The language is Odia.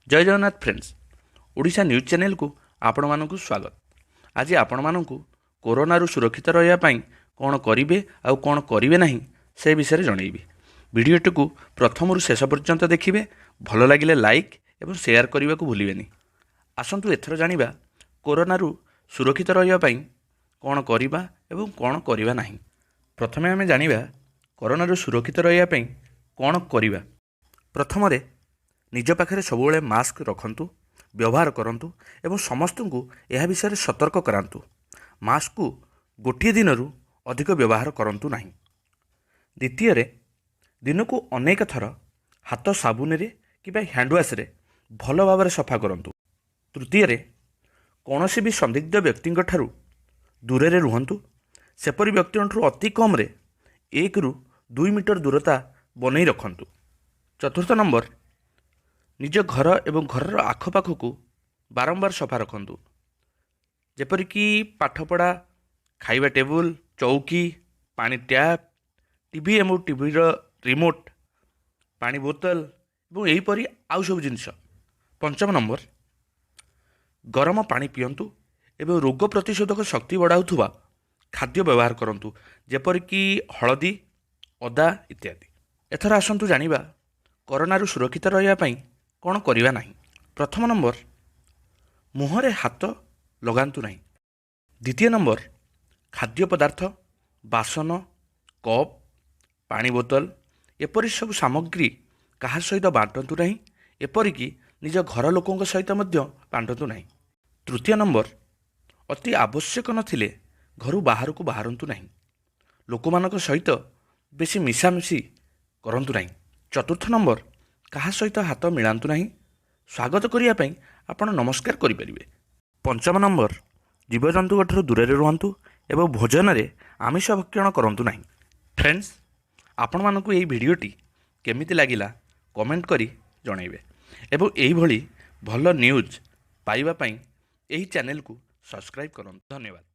ଜୟ ଜଗନ୍ନାଥ ଫ୍ରେଣ୍ଡସ୍, ଓଡ଼ିଶା ନ୍ୟୁଜ୍ ଚ୍ୟାନେଲକୁ ଆପଣମାନଙ୍କୁ ସ୍ୱାଗତ। ଆଜି ଆପଣମାନଙ୍କୁ କୋରୋନାରୁ ସୁରକ୍ଷିତ ରହିବା ପାଇଁ କ'ଣ କରିବେ ଆଉ କ'ଣ କରିବେ ନାହିଁ ସେ ବିଷୟରେ ଜଣାଇବି। ଭିଡ଼ିଓଟିକୁ ପ୍ରଥମରୁ ଶେଷ ପର୍ଯ୍ୟନ୍ତ ଦେଖିବେ। ଭଲ ଲାଗିଲେ ଲାଇକ୍ ଏବଂ ସେୟାର କରିବାକୁ ଭୁଲିବେନି। ଆସନ୍ତୁ ଏଥର ଜାଣିବା କୋରୋନାରୁ ସୁରକ୍ଷିତ ରହିବା ପାଇଁ କ'ଣ କରିବା ଏବଂ କ'ଣ କରିବା ନାହିଁ। ପ୍ରଥମେ ଆମେ ଜାଣିବା କରୋନାରୁ ସୁରକ୍ଷିତ ରହିବା ପାଇଁ କ'ଣ କରିବା। ପ୍ରଥମରେ ନିଜ ପାଖରେ ସବୁବେଳେ ମାସ୍କ ରଖନ୍ତୁ, ବ୍ୟବହାର କରନ୍ତୁ ଏବଂ ସମସ୍ତଙ୍କୁ ଏହା ବିଷୟରେ ସତର୍କ କରାନ୍ତୁ। ମାସ୍କକୁ ଗୋଟିଏ ଦିନରୁ ଅଧିକ ବ୍ୟବହାର କରନ୍ତୁ ନାହିଁ। ଦ୍ୱିତୀୟରେ, ଦିନକୁ ଅନେକ ଥର ହାତ ସାବୁନରେ କିମ୍ବା ହ୍ୟାଣ୍ଡ ୱାଶ୍ରେ ଭଲ ଭାବରେ ସଫା କରନ୍ତୁ। ତୃତୀୟରେ, କୌଣସି ବି ସନ୍ଦିଗ୍ଧ ବ୍ୟକ୍ତିଙ୍କ ଠାରୁ ଦୂରରେ ରୁହନ୍ତୁ। ସେପରି ବ୍ୟକ୍ତିଙ୍କଠାରୁ ଅତି କମ୍ରେ 1ରୁ 2 ମିଟର ଦୂରତା ବନେଇ ରଖନ୍ତୁ। ଚତୁର୍ଥ ନମ୍ବର, ନିଜ ଘର ଏବଂ ଘରର ଆଖପାଖକୁ ବାରମ୍ବାର ସଫା ରଖନ୍ତୁ, ଯେପରିକି ପାଠପଢ଼ା, ଖାଇବା ଟେବୁଲ, ଚୌକି, ପାଣି ଟ୍ୟାପ୍, ଟିଭି ଏବଂ ଟିଭିର ରିମୋଟ୍, ପାଣି ବୋତଲ ଏବଂ ଏହିପରି ଆଉ ସବୁ ଜିନିଷ। ପଞ୍ଚମ ନମ୍ବର, ଗରମ ପାଣି ପିଅନ୍ତୁ ଏବଂ ରୋଗ ପ୍ରତିଶୋଧକ ଶକ୍ତି ବଢ଼ାଉଥିବା ଖାଦ୍ୟ ବ୍ୟବହାର କରନ୍ତୁ, ଯେପରିକି ହଳଦୀ, ଅଦା ଇତ୍ୟାଦି। ଏଥର ଆସନ୍ତୁ ଜାଣିବା କରୋନାରୁ ସୁରକ୍ଷିତ ରହିବା ପାଇଁ କ'ଣ କରିବା ନାହିଁ। ପ୍ରଥମ ନମ୍ବର, ମୁହଁରେ ହାତ ଲଗାନ୍ତୁ ନାହିଁ। ଦ୍ୱିତୀୟ ନମ୍ବର, ଖାଦ୍ୟ ପଦାର୍ଥ, ବାସନ, କପ୍, ପାଣି ବୋତଲ ଏପରି ସବୁ ସାମଗ୍ରୀ କାହା ସହିତ ବାଣ୍ଟନ୍ତୁ ନାହିଁ। ଏପରିକି ନିଜ ଘର ଲୋକଙ୍କ ସହିତ ମଧ୍ୟ ବାଣ୍ଟନ୍ତୁ ନାହିଁ। ତୃତୀୟ ନମ୍ବର, ଅତି ଆବଶ୍ୟକ ନଥିଲେ ଘରୁ ବାହାରକୁ ବାହାରନ୍ତୁ ନାହିଁ। ଲୋକମାନଙ୍କ ସହିତ ବେଶୀ ମିଶାମିଶି କରନ୍ତୁ ନାହିଁ। ଚତୁର୍ଥ ନମ୍ବର, କାହା ସହିତ ହାତ ମିଳାନ୍ତୁ ନାହିଁ। ସ୍ୱାଗତ କରିବା ପାଇଁ ଆପଣ ନମସ୍କାର କରିପାରିବେ। ପଞ୍ଚମ ନମ୍ବର, ଜୀବଜନ୍ତୁଙ୍କ ଠାରୁ ଦୂରରେ ରୁହନ୍ତୁ ଏବଂ ଭୋଜନରେ ଆମିଷ ଭକ୍ଷଣ କରନ୍ତୁ ନାହିଁ। ଫ୍ରେଣ୍ଡସ୍, ଆପଣମାନଙ୍କୁ ଏହି ଭିଡ଼ିଓଟି କେମିତି ଲାଗିଲା କମେଣ୍ଟ କରି ଜଣାଇବେ ଏବଂ ଏହିଭଳି ଭଲ ନ୍ୟୁଜ୍ ପାଇବା ପାଇଁ ଏହି ଚ୍ୟାନେଲକୁ ସବସ୍କ୍ରାଇବ୍ କରନ୍ତୁ। ଧନ୍ୟବାଦ।